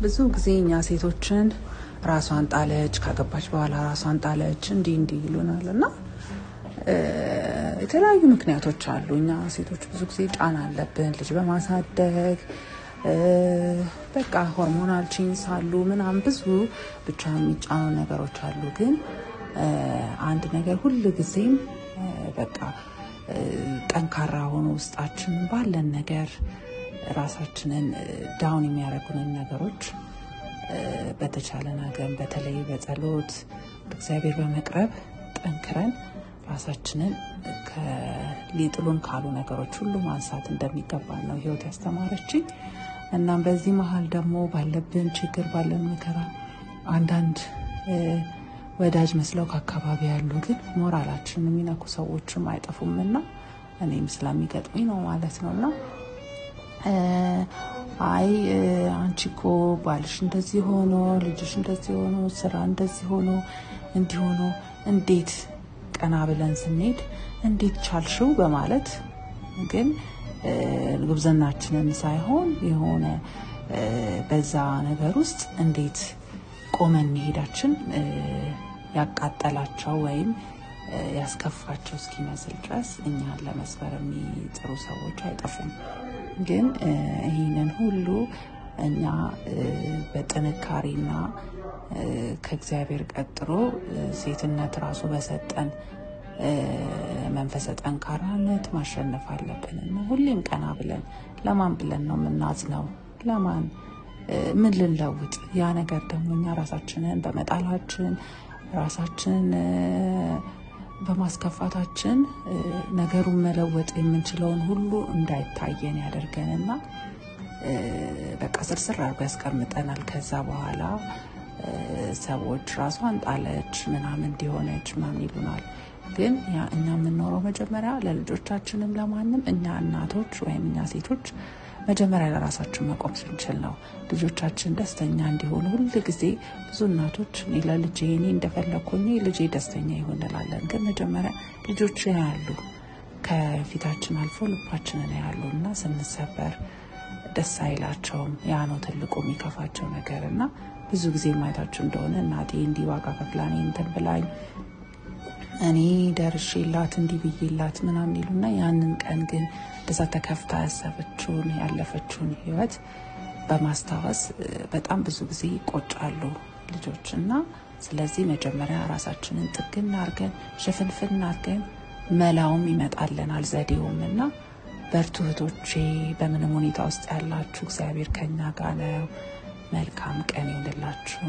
ብዙ ጊዜ እኛ ሴቶችን ራሷን ጣለች፣ ካገባች በኋላ ራሷን ጣለች እንዲህ እንዲህ ይሉናል እና የተለያዩ ምክንያቶች አሉ። እኛ ሴቶች ብዙ ጊዜ ጫና አለብን፣ ልጅ በማሳደግ በቃ hormonal changes አሉ ምናምን ብዙ ብቻ የሚጫኑ ነገሮች አሉ። ግን አንድ ነገር ሁል ጊዜም በቃ ጠንካራ ሆኖ ውስጣችን ባለን ነገር ራሳችንን down የሚያደርጉንን ነገሮች በተቻለን አቅም በተለይ በጸሎት ወደ እግዚአብሔር በመቅረብ ጠንክረን ራሳችንን ሊጥሉን ካሉ ነገሮች ሁሉ ማንሳት እንደሚገባን ነው ሕይወት ያስተማረችኝ። እናም በዚህ መሀል ደግሞ ባለብን ችግር ባለን መከራ አንዳንድ ወዳጅ መስለው ከአካባቢ ያሉ ግን ሞራላችንን የሚነኩ ሰዎችም አይጠፉም እና እኔም ስለሚገጥመኝ ነው ማለት ነው። እና አይ አንቺ እኮ ባልሽ እንደዚህ ሆኖ፣ ልጅሽ እንደዚህ ሆኖ፣ ስራ እንደዚህ ሆኖ፣ እንዲህ ሆኖ እንዴት ቀና ብለን ስንሄድ እንዴት ቻልሽው በማለት ግን ጉብዝናችንን ሳይሆን የሆነ በዛ ነገር ውስጥ እንዴት ቆመን መሄዳችን ያቃጠላቸው ወይም ያስከፋቸው እስኪመስል ድረስ እኛን ለመስበር የሚጥሩ ሰዎች አይጠፉም። ግን ይህንን ሁሉ እኛ በጥንካሬና ከእግዚአብሔር ቀጥሎ ሴትነት ራሱ በሰጠን መንፈሰ ጠንካራነት ማሸነፍ አለብን እና ሁሌም ቀና ብለን ለማን ብለን ነው የምናዝነው? ለማን ምን ልንለውጥ? ያ ነገር ደግሞ እኛ ራሳችንን በመጣላችን ራሳችንን በማስከፋታችን ነገሩን መለወጥ የምንችለውን ሁሉ እንዳይታየን ያደርገንና በቃ ስርስር አድርጎ ያስቀምጠናል። ከዛ በኋላ ሰዎች ራሷን ጣለች ምናምን እንዲሆነች ምናምን ይሉናል። ግን ያ እኛ የምንኖረው መጀመሪያ ለልጆቻችንም ለማንም እኛ እናቶች ወይም እኛ ሴቶች መጀመሪያ ለራሳችን መቆም ስንችል ነው ልጆቻችን ደስተኛ እንዲሆኑ። ሁል ጊዜ ብዙ እናቶች እኔ ለልጄ እኔ እንደፈለግኩኝ ልጄ ደስተኛ ይሁን እንላለን። ግን መጀመሪያ ልጆች ያሉ ከፊታችን አልፎ ልባችንን ያሉ እና ስንሰበር ደስ አይላቸውም። ያ ነው ትልቁ የሚከፋቸው ነገር። እና ብዙ ጊዜ ማየታችሁ እንደሆነ እናቴ እንዲህ ዋጋ ከፍላ እኔ እንትን ብላኝ እኔ ደርሼላት እንዲህ ብዬላት ምናምን ይሉና ያንን ቀን ግን እንደዛ ተከፍታ ያሰበችውን ያለፈችውን ሕይወት በማስታወስ በጣም ብዙ ጊዜ ይቆጫሉ ልጆች። እና ስለዚህ መጀመሪያ ራሳችንን ጥግን አርገን ሽፍንፍን አርገን መላውም ይመጣልናል ዘዴውም። እና በርቱ እህቶቼ፣ በምንም ሁኔታ ውስጥ ያላችሁ እግዚአብሔር ከኛ ጋር ነው። መልካም ቀን ይሁንላችሁ።